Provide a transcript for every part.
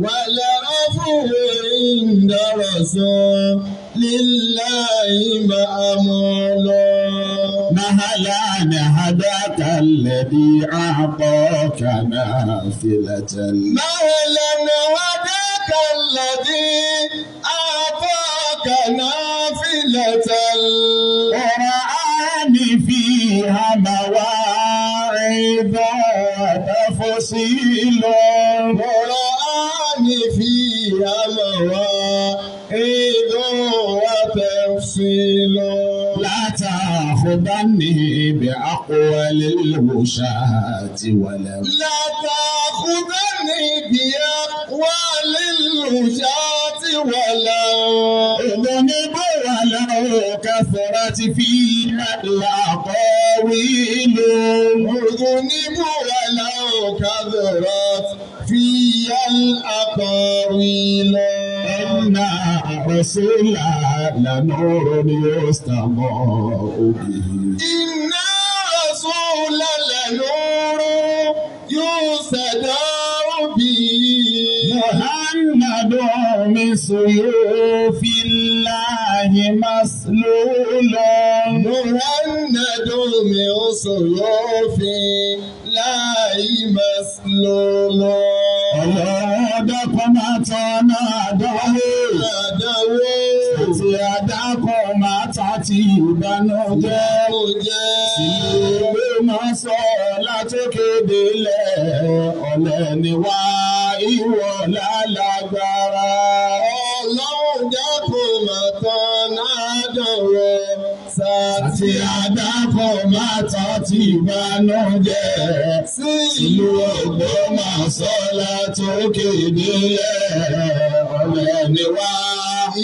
والعفو عند رسول الله مأمول. مهلا هداك الذي أعطاك نافلة. مهلا هداك الذي أعطاك نافلة. القرآن فيها مواعظ وتفصيل. القرآن فيها مواعظ وتفصيل. لا تأخذني بأقوال الوشاة ولا. لا تأخذني بأقوال الوشاة ولا. أذنب ولو كثرت فيها الأقاويل. أذنب ولو كثرت فيها الأقاويل. إن رسول لنور يستضاء به. إن رسول لنور يستضاء به. مهند من سيوف الله مسلول. مهند من سيوف الله مسلول. Ọlọ́run dákun máa tọ́nà àdánwò. Àti àdákùn máa ta ti ìbànújẹ́. Ìlú máa sọ látòkè délẹ̀. Ọ̀lẹ ni wá ìwọ lálágbára. Ọlọ́run dákun máa tọ́nà àdánwò. Àti àdákùn máa ta ti ìbànújẹ́. Ìlú Ògbómọ̀ṣọ́ látòkè délẹ̀. Ọ̀lẹ ni wá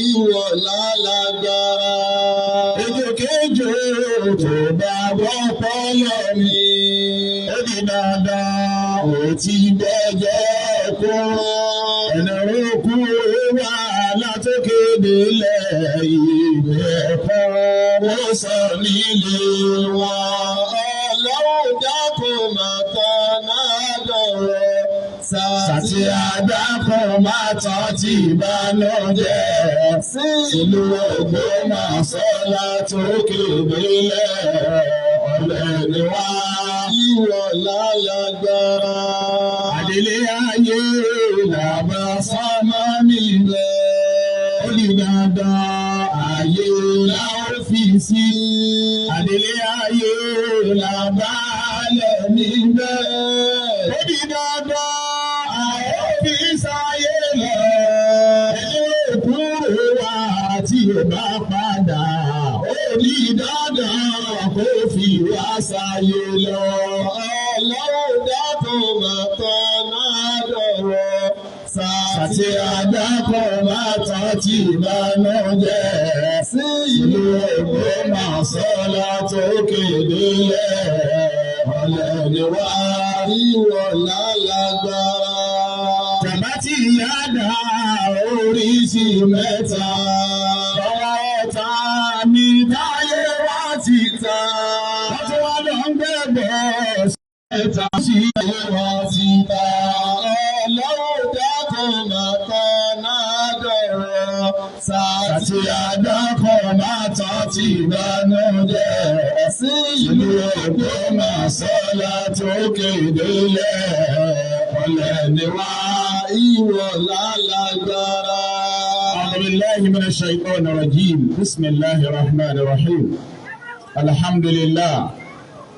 ìwọ lálágbára. Ejòkejò tó bá wọ́pọ̀ lọ mi. Ó di dandan ó ti bẹ́jẹ́ kú. Ẹ̀nà òkú wà látòkè délẹ̀. Ìgbẹ́ kan ó sọ nílé wọn. Ọlọ́run dákun máa tọ́nà àdánwò. Sàtì àdákùn máa tán tí ìbànújẹ́. Ìlú Ògbómọ̀ṣọ́ látòkè délẹ̀. Ọ̀lẹ ni wá. Ìwọ lálágbára. Àdílé ayé làbá sọ́mọ́ nílẹ̀. Ó di dandan ayé la ó fi sí. Àdílé ayé làbá lẹ̀ níbẹ̀. Ó di dandan ayé fi sáyé lọ. Ẹni òkúrò wá tí ò bá padà. Ó di dandan kó fi wá sáyé lọ. Ọlọ́run dákun máa tọ́nà àdánwò. Sàtì àdákùn máa tán tí ìbànújẹ́. Ìlú Ògbómọ̀ṣọ́ látòkè délẹ̀. Ọ̀lẹ ni wá. Ìwọ lálágbára. Tàbá tí ìyá dá oríṣi mẹ́ta. Ọwọ́ ọ̀tá mi táyé wá ti ta. Wọ́n tún wá lọ ń gbẹ̀gbẹ̀ ẹ̀ta sí ayé wá ti ta. Ọlọ́run dákun máa tọ́nà àdánwò. Sàtì àdákùn máa tán tí ìbànújẹ́. Ìlú Ògbómọ̀ṣọ́ látòkè délẹ̀. Ọ̀lẹ ni wá. Ìwọ lálágbára. أعوذ بالله من الشيطان الرجيم. بسم الله الرحمن الرحيم. الحمد لله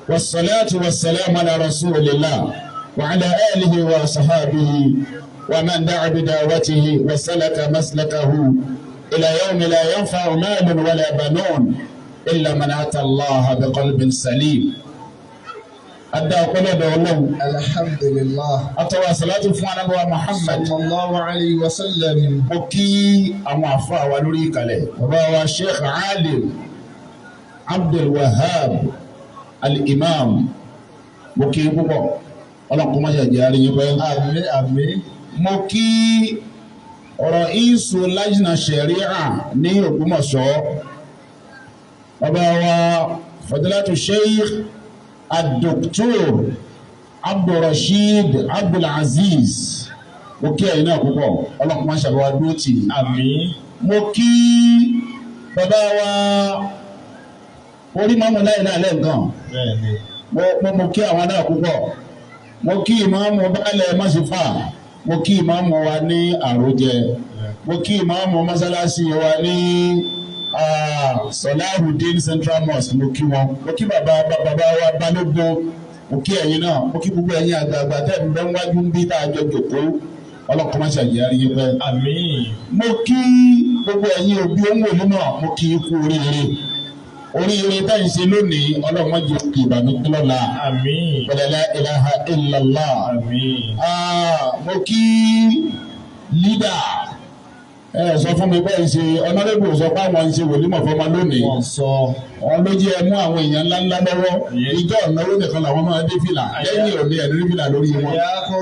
والصلاة والسلام على رسول الله وعلى آله وصحابه ومن دعا بدعوته وسلك مسلكه إلى يوم لا ينفع مال ولا بنون إلا من أتى الله بقلب سليم. Adá ọpẹ́ lọ́dọ̀ Ọlọ́run. Alhamdulillah. Atọwọ àsàlátù fún anábọwá Muhammad. Sallallahu alayhi wa sallam. Mo kí àwọn àfáà wa lórí ìkàlẹ̀. Bàbá wa Sheikh Alim Abdul Wahab Al-Imam. Mo kí púpọ̀. Ọlọ́run kó má ṣe jẹ́ àríyìn pẹ́. Àmín àmín. Mo kí ọ̀rọ̀ ìṣù Lajna Sharia ní Ògbómọ̀ṣọ́. Bàbá wa Fadilatu Sheikh Ad-Doktor Abdulrasheed Abdulaziz. Mo kí ẹ̀yin náà púpọ̀, ọlọ́run máa ń ṣàbẹ̀wò dúró tì í. Àmín. Mo kí bàbá wa orí mọ́mú láì náà lẹ́ǹkan. Bẹ́ẹ̀ni. Mo kí àwọn náà púpọ̀. Mo kí ìmáàmù baálẹ̀ Mọ́sífà. Mo kí ìmáàmù wa ní Àròjẹ. Mo kí ìmáàmù mọ́sálásí wa ní Salahudeen Central Mosque. Mo kí wọn. Mo kí bàbá wa Balógun. Mo kí ẹ̀yin náà. Mo kí gbogbo ẹ̀yin àgbààgbà tẹ́ ń bẹ wájú ń bí tá a jọ jòkó. Ọlọ́kọ́ má ṣàjẹ́ àríyé pẹ́. Àmín. Mo kí gbogbo ẹ̀yin òbí òǹwòlú náà. Mo kí ikú oríire. Oríire tá ń ṣe lónìí, Ọlọ́run má jẹ́ kí ìbànújẹ́ lọ́la. Àmín. La ilaha illallah. Àmín. Mo kí lídà ẹ sọ fún mi bẹ́ẹ̀ ṣe ọ̀nàdébò sọ pé àwọn ń ṣe wòlímọ̀ fọmọ lónìí. Wọ́n sọ. Wọn ló jẹ́ ẹ mú àwọn èèyàn ńláńlá lọ́wọ́. Ìjọ ìnáwó nìkan làwọn máa dé fìlà. Lẹ́yìn òní ẹ̀rí fìlà lórí wọn.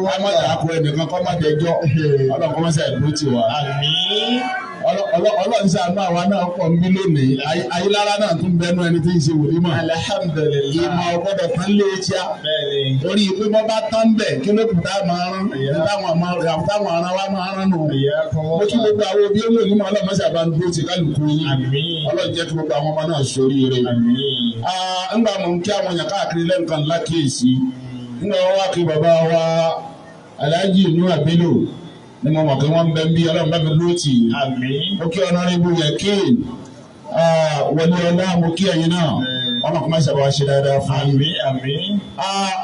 Ká má dà kó ẹnìkan kọ́ má dẹjọ́. Ọlọ́run kọ́ má ṣe àdúró tì wá. Àmín. Ọlọ́run ṣàánú àwa náà pọ̀ ń bí lónìí. Ayélujára náà tún bẹnu ẹni tí ń ṣe wòlímọ̀. Alhamdulillah. Ìmọ̀ ọgbọ́dọ̀ tán lé tíá. Bẹ́ẹ̀ni. Torí pé wọ́n bá tán bẹ̀ kí ló kù tá a máa rán. Táwọn aràn wa máa rán nù. Mo kí gbogbo àwọn òbí olóòlù máa ọlọ́mọ sábà ń dúró ti kálukú yín. Àmín. Ọlọ́run jẹ́ kí gbogbo àwọn ọmọ náà ṣoríire. Àmín. Ńgbà mò ń kí àwọn èèyàn káàkiri lẹ́ǹkan lákìyèsí. Ńgbà wọn wá kí bàbá wa Alhaji Nuhu Bello ni mo mọ̀ pé wọ́n ń bẹ ń bí Ọlọ́run bá mi dúró tì í. Àmín. Mo kí ọ̀nàrẹ́bù Yẹ̀kín Wọlé Ọlá, mo kí ẹ̀yin náà. Ọlọ́run má ṣàbàwá ṣe dáadáa fún yín. Àmín. Àmín.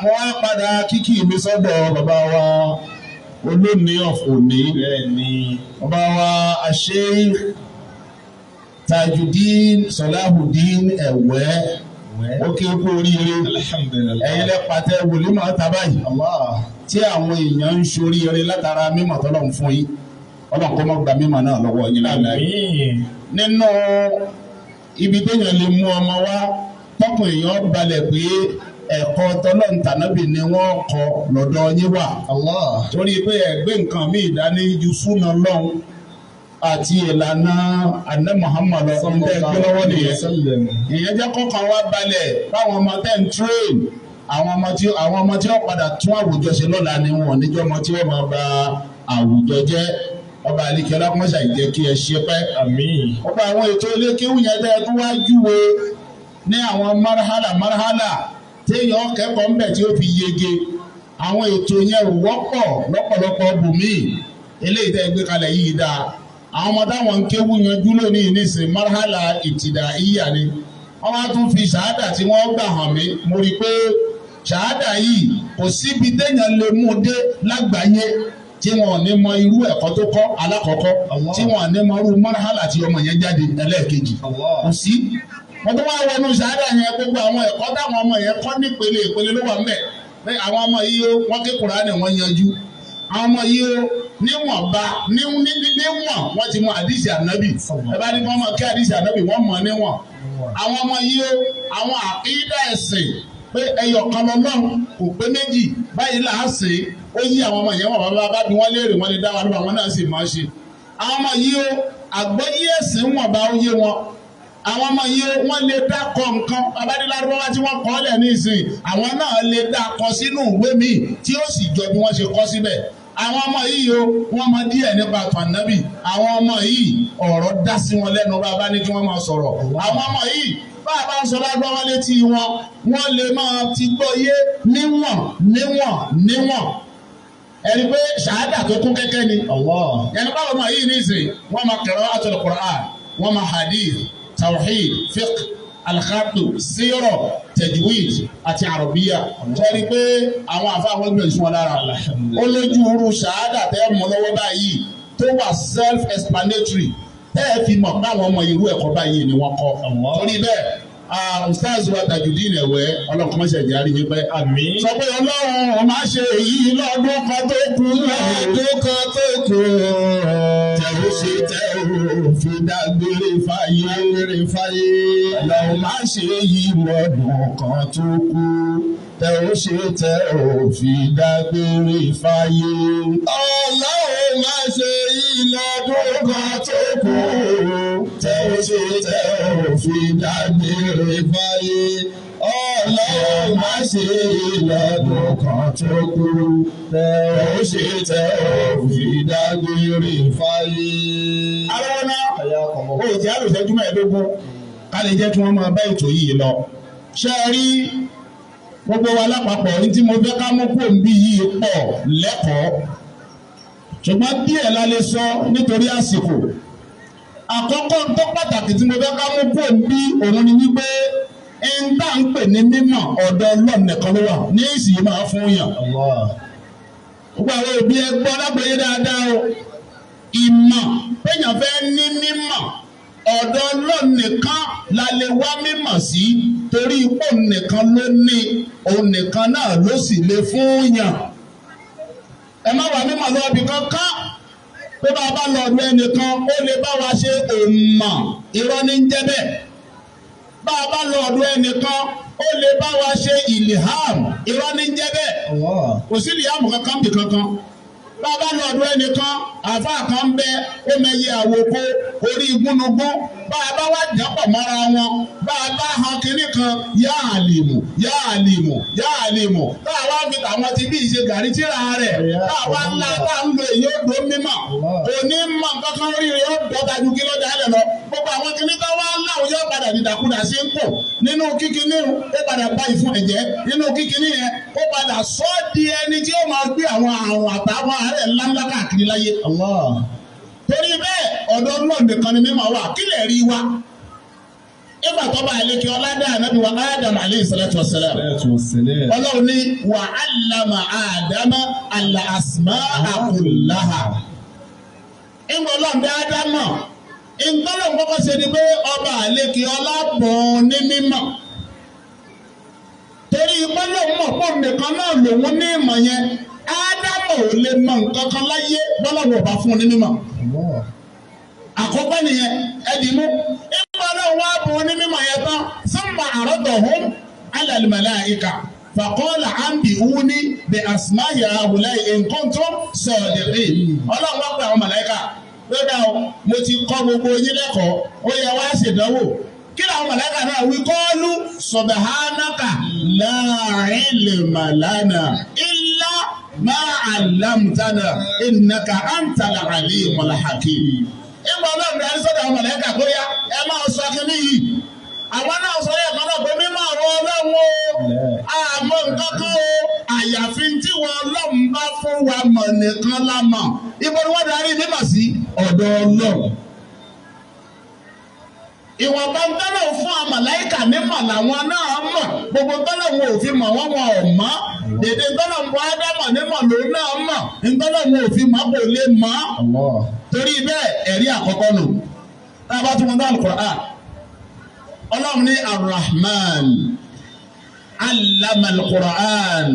Mo wá padà kíkì mi sọ́dọ̀ bàbá wa olóòní of òní. Bẹ́ẹ̀ni. Bàbá wa Sheikh Tajudeen Salahudeen Ẹ̀wẹ́. Ó kí kú oríire. Alhamdulillah. Ẹ̀yin lẹ pàtẹ wòlímọ̀ tábà yìí. Allah. Tí àwọn èèyàn ń ṣoríire látara mímọ̀ tọ́lọ́run fún yín. Ọlọ́run kó má gba mímọ̀ náà lọ́wọ́ yín láéláé. Àmín. Nínú ibi téèyàn lè mú ọmọ wá tọkùn èèyàn balẹ̀ pé ẹ̀kọ́ tọ́lọ́run tànábì ni wọ́n kọ́ lọ́dọ̀ yín wà. Allah. Torí pé ẹgbẹ́ nǹkan míì dání ju súnà lọ́hùn àti ìlànà àná Muhammad lọ tẹ́ gbé lọ́wọ́ nìyẹn. Ìyẹn jẹ́ kọ́kàn wá balẹ̀ báwọn ọmọ tẹ́ ń train àwọn ọmọ tí wọ́n padà tún àwùjọ ṣe lọ́la ni wọn níjọ́ ọmọ tí wọ́n máa ba àwùjọ jẹ́. Ọba àlekè ọlọ́kùnrin ṣàìjẹ́ kí ẹ ṣe pẹ́. Àmín. Ọba àwọn ètò ilé kéwù yẹn tẹ́ ẹ tún wá júwe ní àwọn marhala téèyàn kẹ́kọ̀ọ́ ń bẹ̀ tí ó fi yege. Àwọn ètò yẹn ò wọ́pọ̀ lọ́pọ̀lọpọ̀ bùnmí. Eléyìí tẹ́ ẹ gbé kalẹ̀ yìí dáa. Àwọn ọmọ táwọn ń kéwù yanjú lónìí nísìn marhala ìtìdà ìyà ni. Wọ́n wá tún fi ṣàádà tí wọ́n gbà hàn mí. Mo rí i pé ṣàádà yìí kò síbi téèyàn lè mú dé lágbàáyé tí wọn ò ní mọ irú ẹ̀kọ́ tó kọ́ alákọ̀ọ́kọ́, tí wọn ò ní mọ irú marhala tí ọmọ yẹn jáde ẹlẹ́ẹ̀kejì. Kò sí. Wọ́n tó wá wọnú ṣàádà yẹn gbogbo àwọn ẹ̀kọ́ táwọn ọmọ yẹn kọ́ nípele ìpele ló wà ńbẹ̀. Pé àwọn ọmọ yìí ó wọ́n ké Kùránì wọ́n yanjú. Àwọn ọmọ yìí ó níwọ̀nba níwọ̀n wọ́n ti mọ àdìsí ànábì. Ẹ bá ní kí wọ́n mọ kí àdìsí ànábì wọ́n mọ̀ níwọ̀n. Àwọn ọmọ yìí ó àwọn àkídà ẹ̀sìn pé ẹyọ kan lọ́lọ́run kò pé méjì báyìí là á sìn ó yí àwọn ọmọ yẹn wọ̀n bàbá bá bí wọ́n léèrè wọ́n lè dá wa lóhùn àwọn náà sì máa ṣe. Àwọn ọmọ yìí ó àgbọ́yé ẹ̀sìn wọ̀nba ó yé wọn. Àwọn ọmọ yìí wọ́n lè dákọ nǹkan abádélárúbáwá tí wọ́n kọ́ lẹ̀ nísìn àwọn náà lè dákọ sínú ìwé míì tí ó sì jọ bí wọ́n ṣe kọ́ síbẹ̀. Àwọn ọmọ yìí o wọ́n mọ díẹ̀ nípa tànàbì. Àwọn ọmọ yìí ọ̀rọ̀ dá sí wọn lẹ́nu bá ní kí wọ́n máa sọ̀rọ̀. Àwọn ọmọ yìí bá a bá ń sọ lárúbáwá létí wọn wọ́n lè máa ti gbọ́ yé níwọ̀n níwọ̀n níwọ̀n. Ẹni pé ṣàádà tó kún kẹ́kẹ́ ni. Yẹn báwọn ọmọ yìí nísìn wọ́n máa qira'atul Qur'an, wọ́n máa hadith, tawhid, fiqh, alkhatu, sírọ̀, tajwid àti àrọ̀bíyà. Sọ́ni pé àwọn àfa àwọn gbìyànjú wọn lára. Ó lójú irú ṣàádà tẹ́ mọ́ lọ́wọ́ báyìí tó wà self-explanatory tẹ́ ẹ fi mọ̀ pé àwọn ọmọ irú ẹ̀kọ́ báyìí ni wọ́n kọ́. Torí bẹ́ẹ̀ Ustaz wa Tajudeen Ẹ̀wẹ́ ọlọ́run kọ́mọ́sẹ̀ jẹ́ àríyìn pẹ́. Àmín. Sọ pé Ọlọ́run ó máa ṣe èyí lọ́dún kan tó kù. Lọ́dún kan tó kù. Tẹ̀ ó ṣe tẹ̀ ó fi dágbére fáyé. Dágbére fáyé. Ọlọ́run máa ṣe èyí lọ́dún kan tó kù. Tẹ̀ ó ṣe tẹ̀ ó fi dágbére fáyé. Ọlọ́run máa ṣe èyí lọ́dún kan tó kù. Tẹ̀ ó ṣe tẹ̀ ó fi dágbére fáyé. Ọlọ́run má ṣe lọ́dún kan tó kúrú. Tẹ́ ó ṣe tẹ́ ó fi dágbére fáyé. Arọ́wọ́ náà, ó jẹ́ àlùfẹ́jú 25 ká lè jẹ́ kí wọ́n máa bá ètò yìí lọ. Ṣé ẹ rí gbogbo wa lápapọ̀ ní tí mo fẹ́ ká mú kó ń bí yìí pọ̀ lẹ́kọ̀ọ́. Ṣùgbọ́n díẹ̀ la lè sọ nítorí àsìkò. Àkọ́kọ́ tó pàtàkì tí mo fẹ́ ká mú kó ń bí òun ni wípé ẹn tá ń pè ní mímọ̀ ọ̀dọ̀ Ọlọ́run nìkan ló wà ní ìsìn máa fún yàn. Gbogbo àwọn òbí ẹ gbọ́ lágbèyé dáadáa o. Ìmọ̀ péyàn fẹ́ ní mímọ̀ ọ̀dọ̀ Ọlọ́run nìkan la lè wá mímọ̀ sí torí ipò nìkan ló ní òun nìkan náà ló sì lè fún yàn. Ẹ má wà mímọ̀ lọ ibì kankan pé bá a bá lọ ọ̀dọ̀ ẹnìkan ó lè bá wa ṣe òmà irọ́ ní ń jẹ́ bẹ́ẹ̀. Bá a bá lọ ọ̀dọ̀ ẹnìkan ó lè bá wa ṣe ìlìhàm irọ́ ní ń jẹ́ bẹ́ẹ̀. Kò sí ìlìhàm kankan bì kankan. Bá a bá lọ ọ̀dọ̀ ẹnìkan àáfàá kan bẹ ó mẹyẹ àwòkọ orí gúnugún bá a bá wá jápọ̀ mọ́ra wọn bá a bá han kinní kan yá àlìmù yá àlìmù yá àlìmù tá a wá fi tàwọn ti bí ìṣe gàrí tíra rẹ̀ tá a wá ńlá tá a ń lo èyí ó dó mímọ̀ kò ní mọ̀ kankan oríire ó dọ́ta ju kí lọ́jà lẹ̀ lọ gbogbo àwọn kinní kan wá láwọn yóò padà dìdàkudà sí ń kù nínú kíkiní ó padà bá ìfun ẹ̀jẹ̀ nínú kíkiní yẹn ó padà sọ́ di ẹni tí ó máa gbé àwọn àrùn àtàwọn àárẹ̀ ńláńlá káàkiri láyé. Torí bẹ́ẹ̀ ọ̀dọ̀ Ọlọ́run nìkan ni mímọ̀ wà kí lè rí wa. Ìgbà tó bá àlekè ọládà ànábì wa Adam alayhi salatu wassalam. Ọlọ́run ní wa 'allama Adama al-asma'a kullaha. Ìgbà Ọlọ́run dá Ádámọ̀. Ìgbọ́lọ̀ kọ́kọ́ ṣe ni pé ọba àlekè ọlá bùn ní mímọ̀. Torí ìgbọ́lọ̀ mọ̀ pọ̀ nìkan náà lòun ní ìmọ̀ yẹn. Ádámọ̀ ò lè mọ nǹkan kan láyé bọ́lọ́wọ́ ọba fún un ní mímọ̀. Àkọ́kọ́ nìyẹn ẹ̀dínmú. Ìgbà náà wá bùn ní mímọ̀ yẹn tán. Summa aradahum ala al-malaika. Faqala anbi'uni bi asma'i ha'ula'i in kuntum sadiqin. Ọlọ́run wá pé àwọn màláíkà. Lọ́dà o, mo ti kọ́ gbogbo yín lẹ́kọ̀ọ́, ó yẹ wá ṣèdánwò. Kí làwọn màláíkà náà wí qalu subhanaka la ilma lana illa ma 'allamtana innaka antal alimul hakim. Ìgbà Ọlọ́run darí sọ́dọ̀ àwọn màláíkà kó yá ẹ máa sọ kínní yìí. Àwọn náà sọ yẹ kan náà pé mímọ̀ àwọn Ọlọ́run o, àmọ́ nǹkan kan o, àyàfi tí wọn Ọlọ́run bá fún wa mọ̀ nìkan la mọ̀. Ibo ni wọ́n darí mímọ̀ sí? Ọ̀dọ̀ Ọlọ́run. Ìwọ̀nba ń tọ́lọ̀ fún àwọn màláíkà nímọ̀ làwọn náà mọ̀. Gbogbo tọ́lọ̀ wọn ò fi mọ̀ wọ́n wọn ò mọ̀. Dèdè ntọ́lọ̀ ń bọ Ádámọ̀ nímọ̀ lòun náà mọ̀. Ntọ́lọ̀ wọn ò fi mọ̀ kò lè mọ̀. Torí bẹ́ẹ̀ ẹ̀rí àkọ́kọ́ nù. Tá a bá tún wọn dá Al-Qur'an. Ọlọ́run ní Ar-Rahman allama al-Qur'an.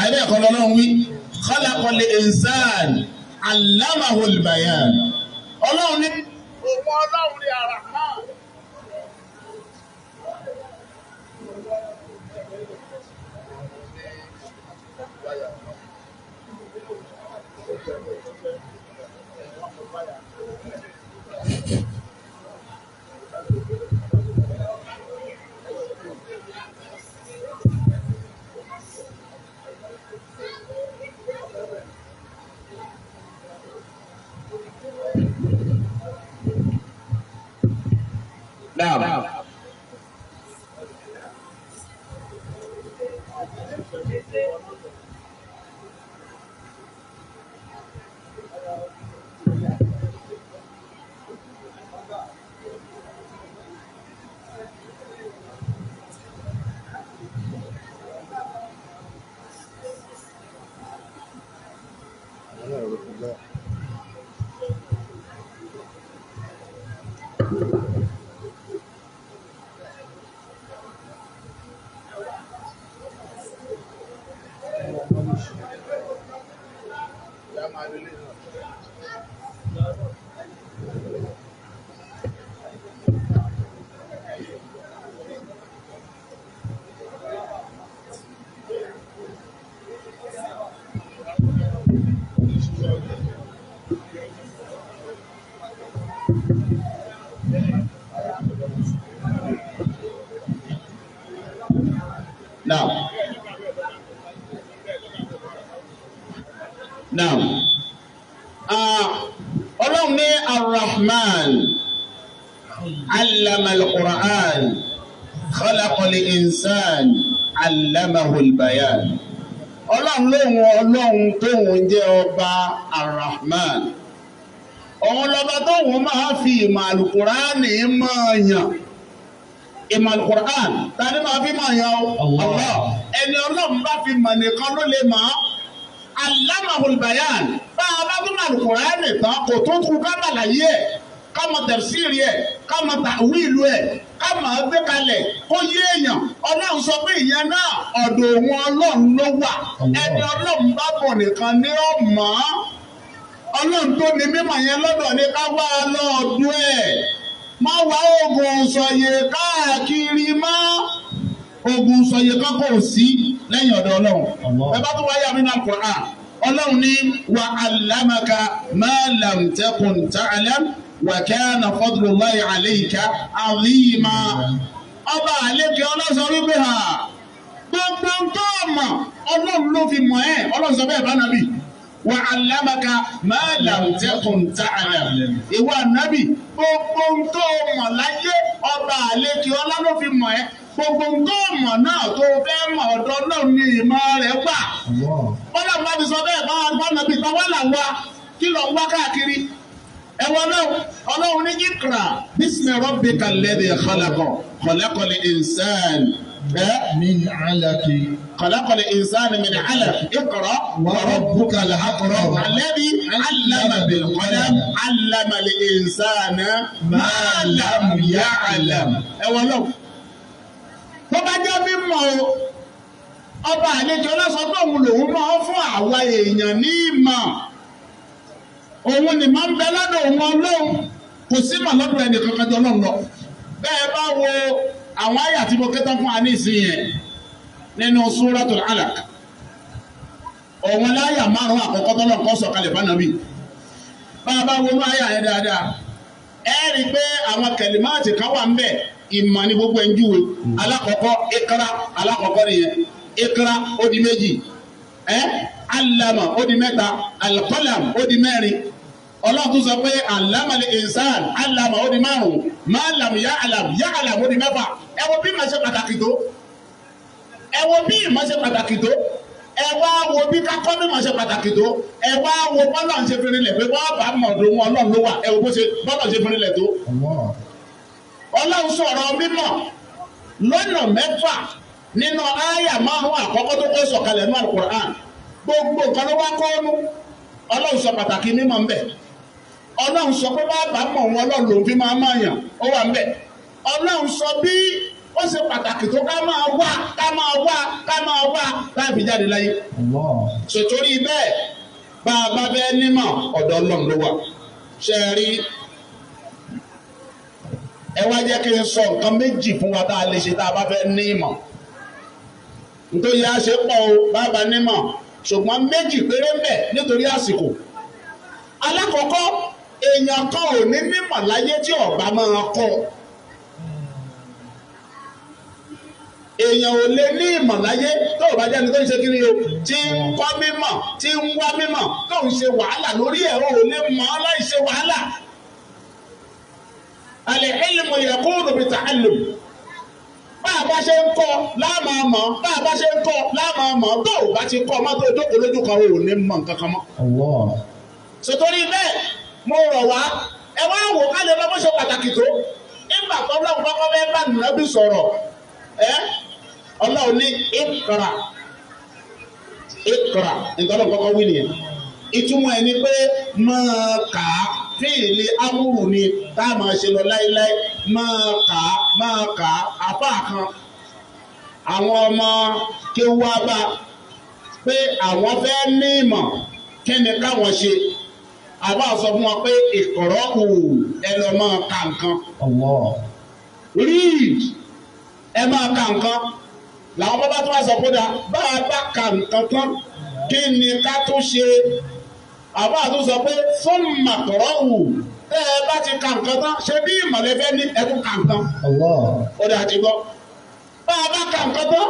Àyẹ̀bẹ̀ ẹ̀kọ́ lọ́lọ́run wí. Khalaqal insan allamahu al-bayan. Ọlọ́run ní òun Ọlọ́run ní Ar-Rahman. Naam. Ọlọ́run ní Ar-Rahman allama al-Qur'an khalaqal insan allamahu al-bayan. Ọlọ́run lóhun ọlọ́run tóhun jẹ́ ọba Ar-Rahman. Òun lọ́ba tóhun máa fi ìmọ̀ àlùkùránì máa yàn. Ìmọ̀ àlùkùránì ta ni máa fi máa yàn o? Allah. Ẹni ọlọ́run bá fi mọ̀ nìkan ló lè mọ̀ ọ́. Allamahul bayan. Bá a bá tún àlùkùránì tán kò tó kú ká bàlàyé ẹ̀, ká mọ tafsiri ẹ̀, ká mọ ta'wilu ẹ̀, ká mọ̀ ọ́ gbé kalẹ̀ kó yé èèyàn. Ọlọ́run sọ pé ìyẹn náà ọ̀dọ̀ òun ọlọ́run ló wà. Ẹni ọlọ́run bá bọ̀ nìkan ni ó mọ̀ ọ́. Ọlọ́run tó ní mímọ̀ yẹn lọ́dọ̀ ní ká wá lọ́ọ̀dún ẹ̀. Má wá oògùn sọ̀yè káàkiri mọ́. Oògùn sọ̀yè kan kò sí lẹ́yìn ọ̀dọ̀ ọlọ́run. Ẹ bá tún wáyà nínú Al-Qur'an. Ọlọ́run ní wa 'allamaka ma lam takun ta'lam wa kana fadlullahi 'alayka 'azima. Ọba àlejò ọlọ́sọ wípé ha gbogbo tó mọ̀ ọlọ́run ló fi mọ̀ ẹ́. Ọlọ́run sọ bẹ́ẹ̀ bá nàbì. Wa 'allamaka ma lam takun ta'lam. Ìwọ nàbì gbogbo tó mọ̀ láyé ọba àlejò ọlá ló fi mọ̀ ẹ́. Gbogbo tó mọ̀ náà tó fẹ́ mọ̀ ọ̀dọ̀ ọlọ́run ní ìmọ̀ rẹ̀ wà. Bọ́lá bá ti sọ bẹ́ẹ̀ bá nàbì tán wà làwa kí lọ ń wá káàkiri. Ẹ̀wọ̀n náà ọlọ́run ní ikra bismi rabbika alladhi khalaqa khalaqal insana min 'alaqi khalaqal insana min 'alaq iqra wa rabbukal akram alladhi 'allama bil qalam 'allama al insana ma lam ya'lam. Ẹ̀wọ̀n náà tó bá jẹ́ mímọ̀ o, ọba àlejò ọlọ́sọ pé òun lòun máa ń fún àwa èèyàn ní ìmọ̀. Òun ni máa ń bẹ lọ́dọ̀ òun ọlọ́run, kò sí mà lọ́dọ̀ ẹnì kankan jọ lọ́run lọ. Bẹ́ẹ̀ bá wo àwọn àyà tí mo ké tán fún wa ní ìsìn yẹn nínú Suratul Alaq, òun láyà márùn-ún àkọ́kọ́ tọ́lọ́ kọ́ sọ̀kalẹ̀ fánàbí. Bá a bá wọnú àyà yẹn dáadáa, ẹ rí i pé àwọn kẹlímáàtì kan wà ń bẹ̀. Ìmọ̀ ni gbogbo ẹ̀ ń júwe. Alákọ̀ọ́kọ́ ikra, alákọ̀ọ́kọ́ nìyẹn. Ikra ó di méjì. Allama ó di mẹ́ta. Alqalam ó di mẹ́rin. Ọlọ́run tún sọ pé allama li insan, allama ó di márùn-ún. Ma lam ya'lam, ya'lam ó di mẹ́fà. Ẹ wo bí ìmọ̀ ṣe pàtàkì tó. Ẹ wo bí ìmọ̀ ṣe pàtàkì tó. Ẹ wá wo bí kákọ́ mímọ̀ ṣe pàtàkì tó. Ẹ wá wo bọ́lá ń ṣe fi rinlẹ̀ pé bọ́ọ̀bà mọ̀ọ́dún wọn ọlọ́run ló wà. Ẹ wo bó ṣe bọ́lá ń ṣe fi rinlẹ̀ tó. Ọlọ́run sọ̀rọ̀ mímọ̀ lọ́nà mẹ́fà nínú àyà márùn-ún àkọ́kọ́ tó kọ́ sọ̀kalẹ̀ nínú Al-Qur'an. Gbogbo nǹkan ló wá kọ́ ọ́nú. Ọlọ́run sọ pàtàkì mímọ̀ ńbẹ̀. Ọlọ́run sọ pé bàbá mọ̀ wọn ọlọ́run lòún fi máa máa yàn ó wà ńbẹ̀. Ọlọ́run sọ bí ó ṣe pàtàkì tó ká máa wá ká máa wá ká máa wá láì fi jáde láyé. Ṣètòrí bẹ́ẹ̀ bá a bá fẹ́ nímọ̀ ọ̀dọ̀ Ọlọ́run ló wà. Ṣé ẹ rí? Ẹ wá jẹ́ kí n sọ nǹkan méjì fún wa tá a lè ṣe tá a bá fẹ́ ní ìmọ̀. Nítorí a ṣe pọ̀ o bàbá nímọ̀, ṣùgbọ́n méjì péré ń bẹ nítorí àsìkò. Alákọ̀ọ́kọ́, èèyàn kan ò ní mímọ̀ láyé tí ọ̀bá máa kọ́. Èèyàn ò lè ní ìmọ̀ láyé tó ò bá jẹ́ ẹni tó ń ṣe kiri o, tí ń kọ́ mímọ̀, tí ń wá mímọ̀, tó ń ṣe wàhálà lórí ẹ̀rọ ò lè mọ̀ ọ́ láì ṣe wàhálà. Al-ilmu yakunu bi-ta'allum. Bá a bá ṣe ń kọ́ láàmà mọ̀, bá a bá ṣe ń kọ́ láàmà mọ̀, tó o bá ti kọ́ ọmọ tó jókòó lójú kan o ò ní mọ̀ nǹkan kan mọ́. Sòtórí bẹ́ẹ̀ mo rọ̀ wá, ẹ wá wò ká lè lọ bó ṣe pàtàkì tó. Nígbà tó Ọlọ́run kọ́kọ́ fẹ́ bá Nàbí sọ̀rọ̀, ẹ́ Ọlọ́run ní ikra, ikra, nǹkan Ọlọ́run kọ́kọ́ wí nìyẹn. Ìtumọ̀ ẹ̀ ni pé máa kà á. Fíìlì amúrù ni tá a máa ṣe lọ láéláé, máa kà á máa kà á. Àfáà kan àwọn ọmọ kéwú wá bá pé àwọn fẹ́ ní ìmọ̀ kí ni káwọn ṣe. Àfáà sọ fún wọn pé ìkọ̀rọ̀ kù ẹ lọ máa ka nǹkan. Read, ẹ máa ka nǹkan. Làwọn bàbá tó wá sọ pé dáa bá a bá ka nǹkan tán kí ni ká tó ṣe. Àbá tó sọ pé fún màkọ̀rọ̀ wù tẹ́ ẹ bá ti ka nǹkan tán ṣe bí ìmọ̀lẹ́ fẹ́ ní ẹkún ka nǹkan. Ó dà ti gbọ́. Bá a bá ka nǹkan tán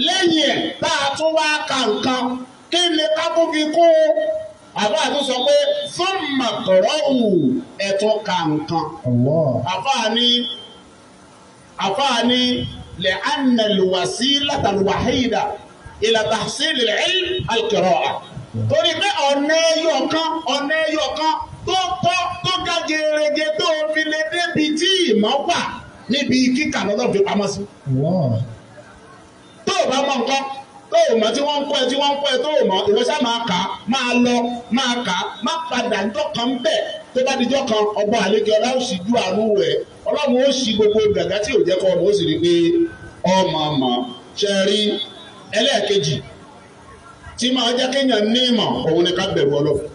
lẹ́yìn ẹ̀ tá a tún wá ka nǹkan kí ni ká tún fi kún un. Àbá tó sọ pé thumma qra'u ẹ̀tún kàǹkan. Àfáà ní li'anna al-wasilata al-wahida ila tahsil al-ilm al-qira'a. Torí pé ọ̀nà ẹyọ kan tó tọ́ tó ga gerege tó fi lè débi tí ìmọ̀ wà níbi kíkà lọ́dọ̀ fi pamọ́ sí. Tó o bá mọ nǹkan tó o mọ̀ tí wọ́n ń kọ́ ẹ tí wọ́n ń kọ́ ẹ tó o mọ̀ ìwọ ṣá máa kà á máa lọ máa kà á má padà ńjọ́ kan bẹ̀ tó bá dijọ́ kan ọba àlejò ọlá ó sì ju àánú rẹ̀ ọlọ́run ó sì gbogbo gàgá tí ò jẹ́ kọ́ ọmọ ó sì rí pé ọmọ ọmọ ṣe rí ẹlẹ́ẹ̀kejì tí máa jẹ́ kéèyàn ní ìmọ̀ òun ni ká bẹ̀rù Ọlọ́run.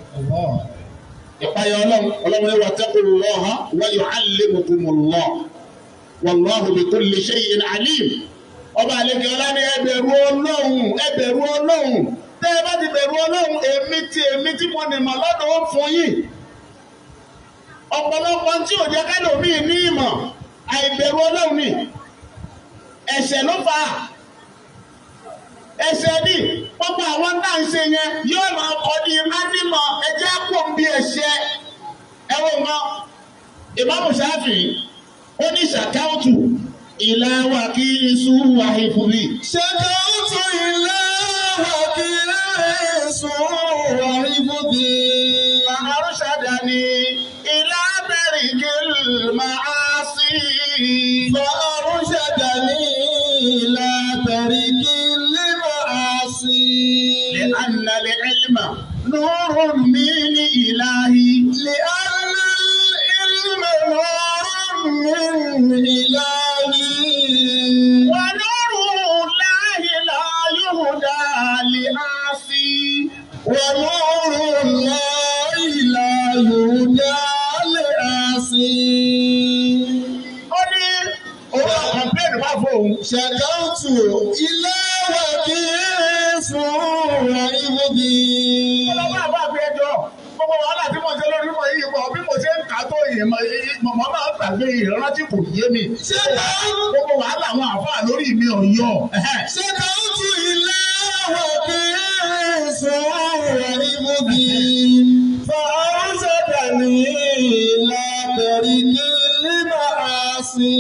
Ìpayà Ọlọ́run Ọlọ́run ní wattaqullaha wa yu'allimukumullah wallahu bikulli shay'in alim. Ọba àlejò ọlá ní ẹ bẹ̀rù Ọlọ́run ẹ bẹ̀rù Ọlọ́run tẹ́ ẹ bá ti bẹ̀rù Ọlọ́run èmi tí mo nìmọ̀ lọ́dọ̀ ó fún yín. Ọ̀pọ̀lọpọ̀ tí ò jẹ́ kẹ́lòmíì ní ìmọ̀ àìbẹ̀rù Ọlọ́run ni ẹ̀ṣẹ̀ ló fà á. Ẹ̀ṣẹ̀ ní gbogbo àwọn tá à ń ṣe yẹn yóò máa kọ́ ní ánímọ̀ ẹ̀jẹ̀ kò ń bí ẹ̀ṣẹ̀ ẹ̀wọ̀n nǹkan. Ìmáàmù Ṣáfì ó ní ṣàkáùtù ìlà wà kí iṣu wà ìfúnni. Ṣàkáùtù ìlà wà kí iṣu wà ìfúnni. Àrùṣàdà ni ìlà bẹ̀rẹ̀ kí máa sí. Fàrùṣàdà ni ìlà bẹ̀rẹ̀ kí máa sí. لأن العلم نور من إلهي. لأن العلم نور من إلهي. ونور الله لا يهدى لعاصي. ونور الله لا يهدى لعاصي. Ó ní òun kọ̀m̀pléènì wá fóun. Ṣàkáùtù ilé wa kí fún ìbòdì. Ọlọ́wọ́ àbá fi ẹjọ́ gbogbo wàhálà tí mo ṣe lórí mọ̀ yìí pọ̀ bí mo ṣe ń kà tó mọ̀ máa ń gbàgbé ìrántí kò yé mi. Gbogbo wàhálà àwọn àfáà lórí mi ò yọ. Ṣàkáùtù ilé wa kí fún ìbòdì. Fàáṣẹ̀dà ní látẹ̀rí kí lè máa sí.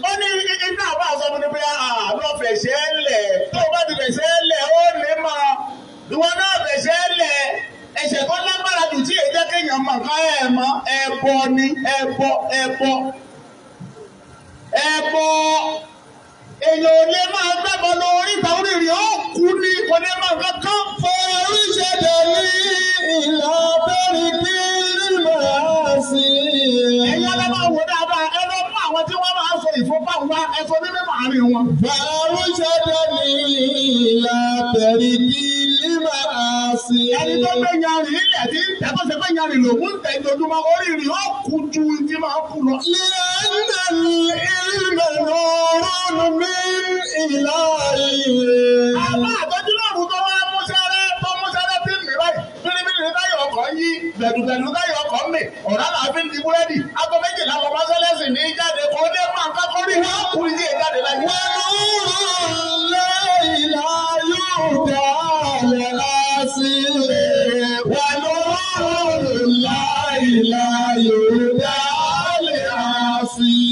Ó ní iná àbá sọ fún mi pé àlọ́ fẹ̀ṣẹ̀ lẹ̀ tó o bá ti fẹ̀ṣẹ̀ lẹ̀ ó ní mọ̀ ìwọ náà fẹ̀ṣẹ̀ lẹ̀ ẹ̀ṣẹ̀ tó lágbára jù tí èyí jẹ́ kéèyàn mọ̀ ká ẹ̀ mọ̀ ẹbọ ni ẹbọ ẹbọ ẹbọ èèyàn ò lè máa gbẹ́bọ lọ oríta oríire ó kú ní kò lè máa kankan. Fàáṣẹ̀dà ní látẹ̀rí kí lè máa sí. Ẹ̀yin ọlọ́ máa wò dáadáa ẹ lọ mú àwọn tí wọ́n máa ń sọ ìfúnpá wa ẹ sọ ní mímọ̀ àárín wọn. Fàáṣẹ̀dà ní látẹ̀rí kí lè máa sí. Ẹni tó gbé yanrìn ilẹ̀ tí ń tẹ́ tó ṣe pé yanrìn lòún ń tẹ́ ojoojúmọ́ oríire ó kú ju tí máa kú lọ. لأن العلم نور من إلهي. Àbá àtọ́jú lọ́rùn tó wá múṣẹ́rẹ́ tó múṣẹ́rẹ́ tí ń mì báyìí bíríbírí táyọ̀ ọkọ̀ ń yí gbẹ̀dùgbẹ̀dù táyọ̀ ọkọ̀ ń mì ọ̀rá làá fi ń di búrẹ́dì aago méjìlá lọ mọ́sálẹ́sì ní jáde kó dé máa kọ́kọ́ rí wọ́n kú ilé jáde láyé. ونور الله لا يهدى لعاصي. ونور الله لا يهدى لعاصي.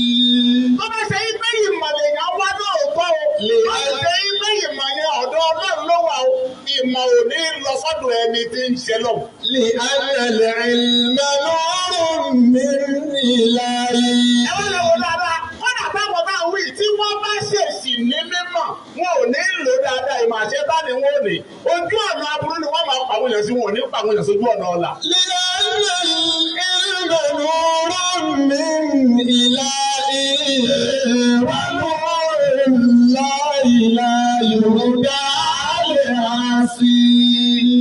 Tó bá ṣe pé ìmọ̀ lèèyàn wá lóòótọ́ o tó ṣe pé ìmọ̀ yẹn ọ̀dọ̀ Ọlọ́run ló wà o ìmọ̀ ò ní lọ sọ́dọ̀ ẹni tí ń ṣe lọ. لأن العلم نور من إلهي. Ẹ wá lọ wò dáadáa kódà táwọn táwọn wí tí wọ́n bá ṣèṣì ní mímọ̀ wọn ò ní lò dáadáa ìmọ̀ àṣetá ni wọ́n ò ní ojú ọ̀nà aburú ni wọ́n máa pàwọn èèyàn sí wọn ò ní pàwọn èèyàn sójú ọ̀nà ọ̀la. لأن العلم نور من إلهي. ونور الله لا يهدى لعاصي.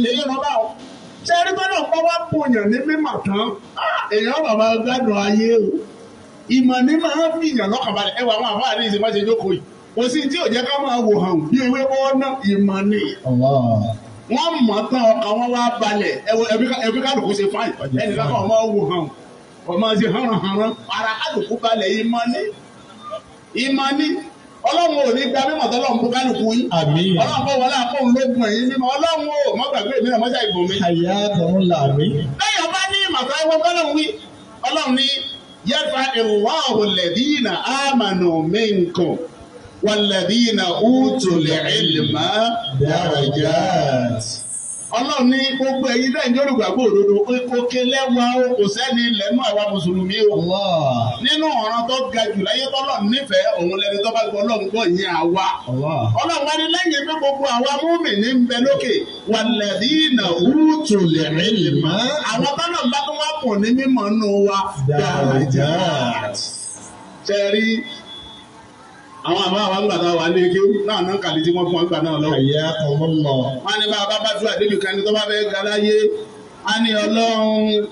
Èyí lọ bá ọ ṣe rí gbọ́dọ̀ pé wọ́n bòyàn ní mímọ̀ tán èèyàn bàbá gbádùn ayé o ìmọ̀ ní máa ń fi ìyàn lọ́kàn balẹ̀ ẹwà àwọn àfáà ní ìsìn máa ṣe jókòó yìí kò sí tí ò jẹ́ ká máa wò hàn bí ewé bọ́ ná ìmọ̀ ni wọ́n mọ̀ tán ọkàn wọn wá balẹ̀ ẹbí kálukú ṣe fáìn ẹnìkan kan ọmọ wò hàn ọmọ ṣe hànrànhànràn ara kálukú balẹ̀ ìmọ̀ ni ìmọ̀ ni Ọlọ́run ò ní gba mímọ̀ tọ́lọ́run bó kálukú yín. Àmín. Ọlọ́run bọ́ wọlé àpòun lógun ẹ̀yìn mímọ́. Ọlọ́run ò mọ́ gbàgbé mi náà mọ́ṣá ìbò mi. Àyà kàn là mí. Lẹ́yìn ọba ní ìmọ̀tọ́ ẹ̀wọ̀n tọ́lọ́run wí. Ọlọ́run ní yarfa Allahu alladhina amanu minkum walladhina utul ilma Darajat. Ọlọ́run ní gbogbo ẹ̀yin tẹ́ ń jẹ́ olùgbàgbọ́ òdodo òkè lẹ́wà o kò sẹ́ni lẹ́nu àwa mùsùlùmí o. Allah. Nínú ọ̀ràn tó ga jù láyé tọ́lọ́run nífẹ̀ẹ́ òun lẹni tó bá gbọ́ Ọlọ́run gbọ́ ìyẹn àwa. Allah. Ọlọ́run wá ní lẹ́yìn pé gbogbo àwa mùmínì ń bẹ lókè walladhina utul ilma. Àwọn tọ́lọ́run bá tó wá pọ̀ ní mímọ̀ nù wa. Darajat. Ṣé ẹ rí àwọn àbá wa ń gbà náà wà ní ike náà náà kàlí tí wọ́n fún wọn gbà náà lọ́wọ́. Àyà kàn lọ. Wọ́n ní bá a bá bá dúrà débi kan ní tó bá fẹ́ ga láyé á ní Ọlọ́run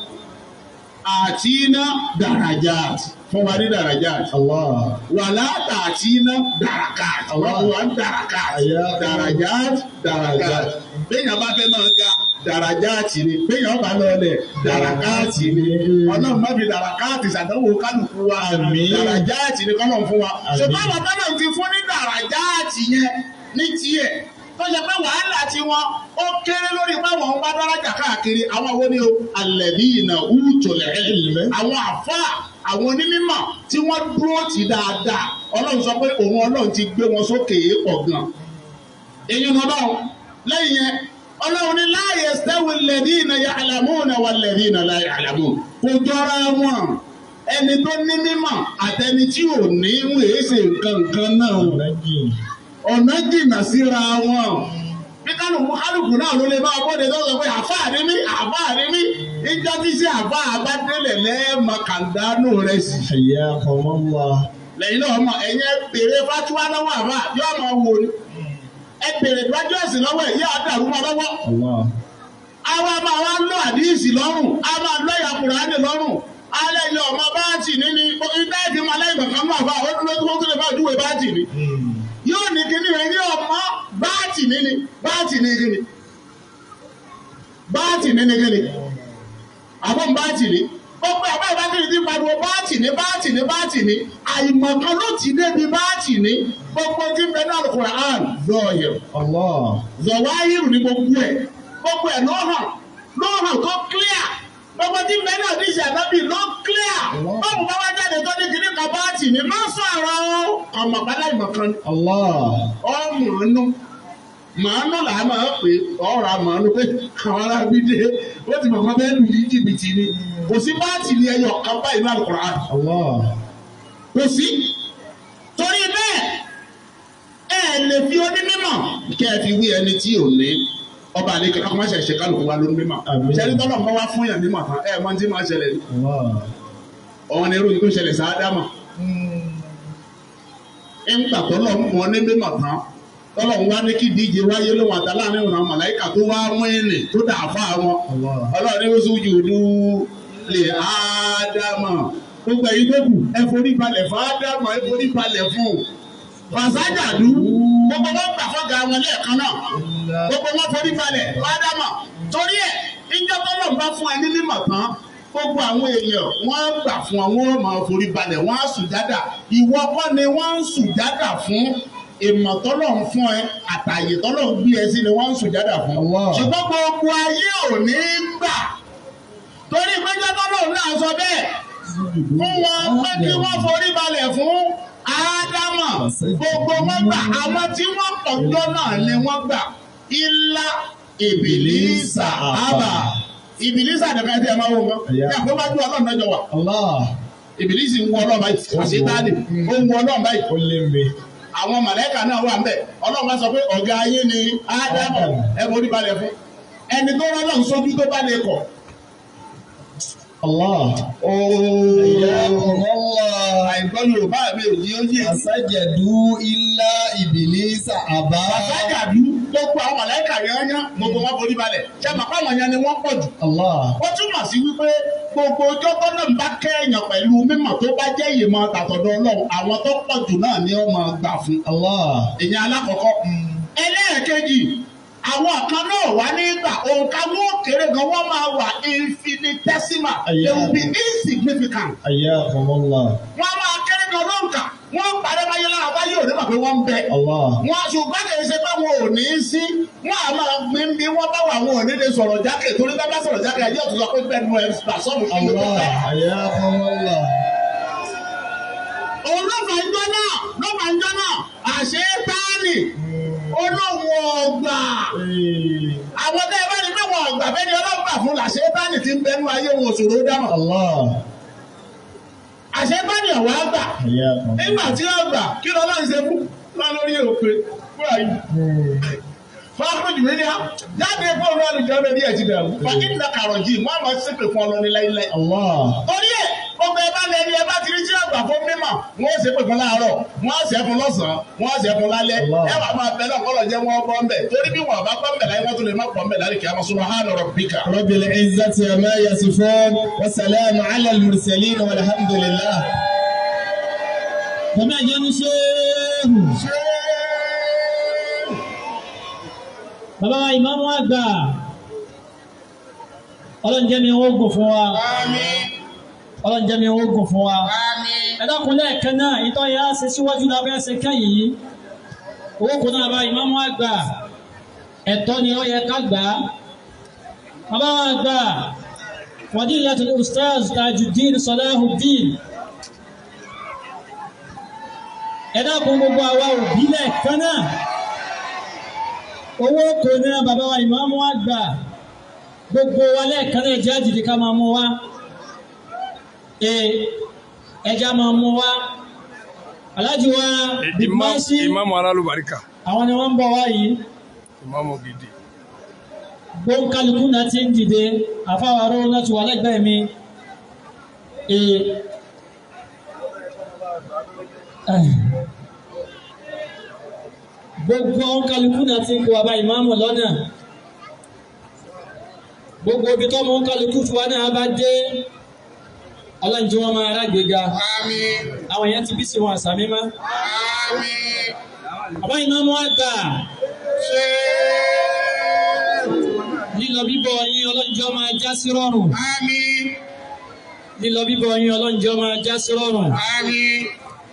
àti iná darajat fún wa ní darajat Allah. wàlá àti iná darakat Allah. wọ́n wà ní darakat Àyà. darajat darakat béèyàn bá fẹ́ máa ga darajat ni béèyàn bá lọlẹ̀ darakat ni Ọlọ́run má fi darakat ṣàdánwò kálukú wa Àmín. darajat ni kọ́lọ́run fún wa Àmín. ṣùgbọ́n àwọn tọ́lọ́run ti fún ní darajat yẹn ní tiẹ̀ tó ṣe pé wàhálà tiwọn ó kéré lórí báwọn ń bá daraja káàkiri àwọn wo ni o alladhina utul ilm àwọn àfáà àwọn onímọ̀ tí wọ́n dúró tì dáadáa Ọlọ́run sọ pé òun Ọlọ́run ti gbé wọn sókè pọ̀ gan. Èyí ni Ọlọ́run lẹ́yìn yẹn Ọlọ́run ní la yastawi alladhina ya'lamuna walladhina la ya'lamun kò jọra wọn ẹni tó ní mímọ̀ àtẹni tí ò ní ń wèé ṣe nǹkan nǹkan náà ọ̀nà jìnnà síra wọn. Bí kálukú kálukú náà ló lè máa bọ́de tó sọ pé àfáà ni mí àfáà ni mí ìjọ tí sí àfáà bá délẹ̀ lẹ́ẹ̀mọ kàńdánù rẹ̀ sí. Àyà kàn lọ. Lẹ́yìn náà ọmọ ẹ̀yẹ bèrè fatuwa lọ́wọ́ àfáà yóò máa wò ni. Ẹ bèrè ìdájọ́ ẹ̀sìn lọ́wọ́ ẹ̀ yóò dàrú mọ́ lọ́wọ́. Allah. Àwa máa wá lọ àdíìsì lọ́rùn, a máa lọ ìyá Kùránì lọ́rùn. Alẹ́ ilé ọmọ báàtì níní ìdá ìfimọ̀ aláìmọ̀kan náà àfáà ó dúró tó lè bá ìdúwèé báàtì ni yóò ní kíní rẹ ní ọmọ báàtì níní báàtì ní kíní báàtì níní kíní àbọ̀n báàtì ní gbogbo àbá ìbákiri ti pariwo báàtì ní báàtì ní báàtì ní àìmọ̀kan ló ti débi báàtì ní gbogbo tí ń bẹ ní Al-Qur'an zọ̀ọ̀yẹ̀ Allah. zọ̀wáyìrù ní gbogbo ẹ̀ gbogbo ẹ̀ ló hàn ló hàn tó clear gbogbo tí ń bẹ ní àdìsí ànábì ló clear báwo bá wá jáde tó ní kíní kan báàtì ní má sọ̀rọ̀ ọmọ bàbá ìmọ̀kan ni Allah. ọmọọnù màánù là á máa pè ọ̀rọ̀ àmọ́nù pé àwọn arábídé ó ti mọ̀mọ́ bẹ́ẹ̀ lù yí jìbìtì ni kò sí báàtì ní ẹyọ kan báyìí ní Al-Qur'an Allah. kò sí torí bẹ́ẹ̀ ẹ lè fi onímọ̀ kẹ́ ẹ fi wí ẹni tí ò ní ọba àlekè kọ́kọ́ má ṣe ṣe kálukú wa ló ní mímọ̀ Àmín. ṣẹ́ni tọ́lọ̀ ń bá wá fún yàn mímọ̀ tán ẹ mọ̀ tí máa ṣẹlẹ̀ ní Allah. ọ̀hún ni irú yìí tó ṣẹlẹ̀ sáádámà ńgbà tọ́lọ̀ ń mọ ní mímọ̀ tán tọ́lọ̀ ń wá ní kí díje wáyé lóhun àtà láàrin òun àwọn màláìkà tó wá wíìnì tó dà fún àwọn Allah. ọlọ́run ní oṣù jùlù lè ádámà gbogbo ẹ̀yin tó kù ẹ forí balẹ̀ fún ádámà ẹ forí balẹ̀ fún un fàṣájàdú gbogbo wọn gbà fọ́gà wọn lẹ́ẹ̀kan náà gbogbo wọn forí balẹ̀ fún ádámà torí ẹ̀ ìjọ tọ́lọ̀ ń bá fún ẹ ní mímọ̀ tán gbogbo àwọn èèyàn wọ́n gbà fún ọ wọ́n máa forí balẹ̀ wọ́n á sùjádà ìwọ kọ́ ni wọ́n ń sùjádà fún ìmọ̀ tọ́lọ̀ ń fún ẹ àtàyè tọ́lọ̀ ń gbé ẹ sí ni wọ́n ń sùjádà fún Allah. ṣùgbọ́n gbogbo ayé ò ní gbà torí péjọ tọ́lọ̀ náà sọ bẹ́ẹ̀ fún wọn pé kí wọ́n forí balẹ̀ fún Ádámà gbogbo wọn gbà àwọn tí wọ́n pọ̀jọ́ náà ni wọ́n gbà ilá ìbìlísà ábà ìbìlísà nìkan tí ẹ máa wò wọn ní àpé wájú Ọlọ́run náà jọ wà Allah. ìbìlísì ń wọ Ọlọ́run báyìí àṣetáàdì ó ń wọ Ọlọ́run báyìí Ó lé mi. àwọn màlẹ́kà náà wà ń bẹ̀ Ọlọ́run bá sọ pé ọ̀gá ayé ni Ádámù ẹ forí balẹ̀ fún ẹni tó rán Ọlọ́run sójú tó bá lè kọ̀ Allah. ooo Allah. àìgbọ́ Yorùbá mi ò yí ó yé Fasajadu illa Ibilisa aba. fàṣájàdú gbogbo àwọn màlẹ́kà yányán gbogbo wọn forí balẹ̀ ṣé màpá àwọn yẹn ni wọ́n pọ̀ jù Allah. ó túmọ̀ sí wípé gbogbo ọjọ́ tọ́lọ́ ń bá kẹ́yàn pẹ̀lú mímọ̀ tó bá jẹ́ ìmọ̀ tàtọ̀dọ̀ Ọlọ́run àwọn tó pọ̀ jù náà ni ó máa gbà fún Allah. ìyẹn alákọ̀ọ́kọ́ ẹlẹ́ẹ̀kejì àwọn kan náà wà nígbà òǹkà wọn ò kéré gan wọ́n máa wà infinitesimal they will be insignificant Ayyakumullah. wọ́n máa kéré gan lóǹkà Wọ́n parẹ́ báyé lára báyé ò ní mọ̀ pé wọ́n ń bẹ. Allah. Wọ́n ṣùgbọ́n kì í ṣe pé wọn ò ní í sí. Wọ́n á máa gbin bí wọ́n bá wà wọn ò ní lè sọ̀rọ̀ jákè torí bá bá sọ̀rọ̀ jákè ayé ọ̀tún sọ pé bẹ́ẹ̀ nu ẹ̀ bàṣọ́ọ̀mù kí ló Allah. fẹ́. Hayyakumullah. Òun ló fà ń jọ náà ló fà ń jọ náà àṣẹ táàní olóhùn ọgbà. Àwọn tẹ́ ẹ bá ní pé wọn ọgbà bẹ́ẹ̀ ni ọlọ́gbà fún làṣẹ táàní ti ń bẹnu ayé wọn òṣòro dámọ̀. Allah. Àṣẹ táàní ọ̀wá gbà. Hayyakumullah. Nígbà tí ó gbà kí lọ́lá ń ṣe fún wọn lórí òpè fúra yìí. Fáfúrújù mi ní á jáde fóònù àlùjọ bẹ́ẹ̀ bí ẹ̀ ti dàrú. Fa ìnà kàrọ̀jì wọ́n máa ṣépè fún ọ lọ ní láíláí. Allah. Torí ẹ̀ gbogbo ẹ bá lẹni ẹ bá ti rí tí ó gbà fún mímọ̀ wọ́n ṣe pè fún láàárọ̀ wọ́n ṣe fún lọ́sàn-án wọ́n ṣe fún lálẹ́ Allah. ẹ wà máa bẹ náà kọ́lọ̀ jẹ́ wọ́n bọ́ ń bẹ̀ torí bí wọ́n bá bọ́ ń bẹ̀ láyé wọ́n tún lè má bọ́ ń bẹ̀ láyé kí a máa subhana rabbika. رب العزة عما يصفون وسلام على المرسلين والحمد لله. Bàbá ìjọ ní ṣéhù. Bàbá wa ìmáàmù àgbà. Ọlọ́run jẹ́ mi ó gùn fún wa. Ọlọ́run jẹ́ mi ó gùn fún wa. Ẹ dákun lẹ́ẹ̀kan náà, ìtọ́ yẹn á ṣe síwájú la fẹ́ ṣe kẹ́yìn yìí. Owó kò náà bá ìmáàmù àgbà. Ẹ̀tọ́ ni ó yẹ ká gbà á. Bàbá wa àgbà. Fadilatul Ustaz Tajuddin Salahuddin. Ẹ dákun gbogbo àwa òbí lẹ́ẹ̀kan náà. Owó kò ní bàbá wa ìmáàmù àgbà. Gbogbo wa lẹ́ẹ̀kan náà jẹ́ àdìdì ká máa mú wa. Ee ẹja máa mú wa. Aláàjì wa Bigmasi Ìmáàmù alálùbáríkà, àwọn ni wọ́n ń bọ̀ wá yìí. ìmáàmù gidi. Gbóńkálukú náà ti ń dìde. Àfáwárò náà ti wà lẹ́gbẹ̀ẹ́ mi. Ee gbogbo òǹkálukú náà ti ń kó bàbá ìmáàmù lọ́nà. Gbogbo ibi tọ́mọ òǹkálukú tiwa náà bá dé. Ọlọ́run jẹ́ wọ́n máa rágbèéga. Àwọn èèyàn ti bí sí wọn àṣà mímọ́. Bàbá ìmáàmù àgbà. Lílọ bíbọ̀ yín Ọlọ́run jẹ́ ó máa já sí rọrùn. Lílọ bíbọ̀ yín Ọlọ́run jẹ́ ó máa já sí rọrùn.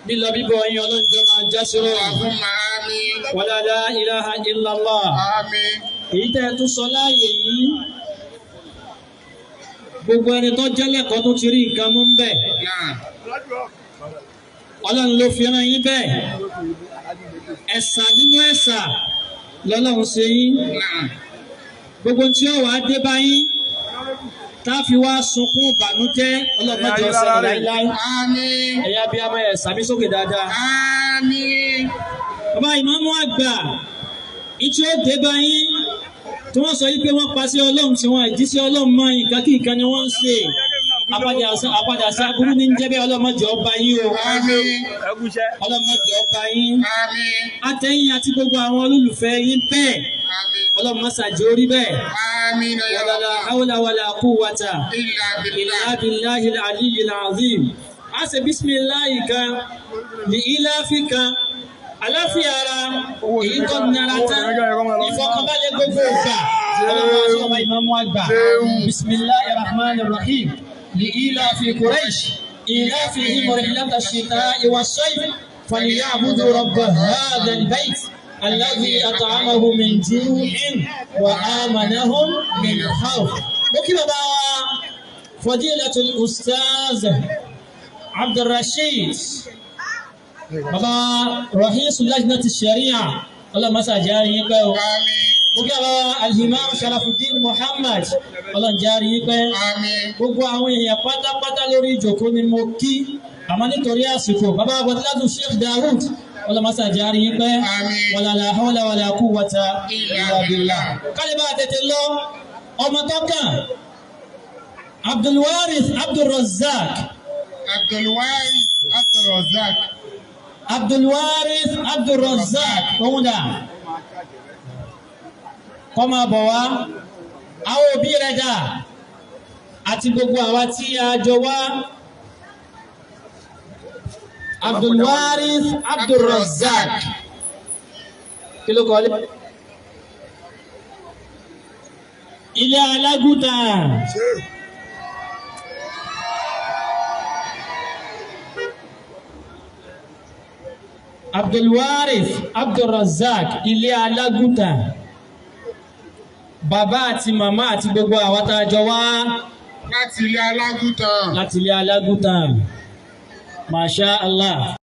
Lílọ bíbọ̀ yín Ọlọ́run jẹ́ ó máa já sí rọrùn. Wala la ilaha illallah. Èyí tẹ́ ẹ tún sọ láàyè yìí. Gbogbo ẹni tó jẹ́ lẹ́kọ̀ọ́ tó ti rí nǹkan mú ń bẹ̀. Ọlọ́run ló fi rán yín bẹ́ẹ̀. Ẹ̀sà nínú ẹ̀sà lọ́lọ́run ṣe yín. Gbogbo tí ó wàá dé bá yín tá a fi wá sunkún ìbànújẹ́ ọlọ́mọdé ọ̀sẹ̀ láíláí. Ẹ̀yà bí a máa ẹ̀ sàmí sókè dáadáa. Bàbá ìmáàmù àgbà ìtí ó dé bá yín tí wọ́n sọ yí pé wọ́n pa sí Ọlọ́run tí wọ́n àìjí sí Ọlọ́run mọ́ nǹkan kí nǹkan ni wọ́n ń ṣe. Àpadà sí aburú ní jẹ́ bẹ́ẹ̀ ọlọ́mọdé ọba yín o. Ẹgúnṣẹ́. Ọlọ́mọdé ọba yín. Àtẹ̀yìn àti gbogbo àwọn olólùfẹ́ yín bẹ́ẹ̀. Ọlọ́mọsàjì orí bẹ́ẹ̀. Wala hawla wala quwwata illa billahi al-aliyyil azim. A ṣe bísímìláì kan ní ìláfi kan. Àláfíà ara èyí tó nara tán. Ìfọkànbalẹ̀ gbogbo ìgbà. Ọlọ́mọ àti ọba ìmáàmù àgbà. Bismillahir rahmanir rahim. Li ilafi Quraysh. Ilafihim rihlata ash-shita'i was-sayf. Falyabudu rabba hadha al-bayt. Alladhi at'amahum min ju'in wa amanahum min khawf. Mo kí bàbá wa Fadilatul Ustaz Abdulrasheed. Bàbá Rahisu Lajnati Sharia. Ọlọ́run ṣàjẹ́ àríyìn pẹ́ o. Mo kí bàbá Al-Imam Sharafuddin Muhammad. Ọlọ́run jẹ́ àríyìn pẹ́. Gbogbo àwọn èèyàn pátápátá lórí ìjókòó ni mo kí. Àmọ́ nítorí àsìkò, bàbá Fadilatu Sheikh Dawood. Ọlọ́run ṣàjẹ́ àríyìn pẹ́. Wala la hawla wala quwwata illa billah. Kálíbà tètè lọ, ọmọ tó kàn. Abdulwarith Abdulrazak. Abdulwarith Abdulrazak. Abdulwarith Abdulrazak òun dà kọ́ máa bọ̀ wá àwọn òbí rẹ̀ dà àti gbogbo àwa tí a jọ wá Abdulwarith Abdulrazak kí ló kọ́ lé ilé alágùntàn. Abdulwarith Abdulrazak Ilé Alágùtàn. Bàbá àti màmá àti gbogbo àwa tá a jọ wá Láti Ilé Alágùtàn. láti Ilé Alágùtàn. Masha Allah.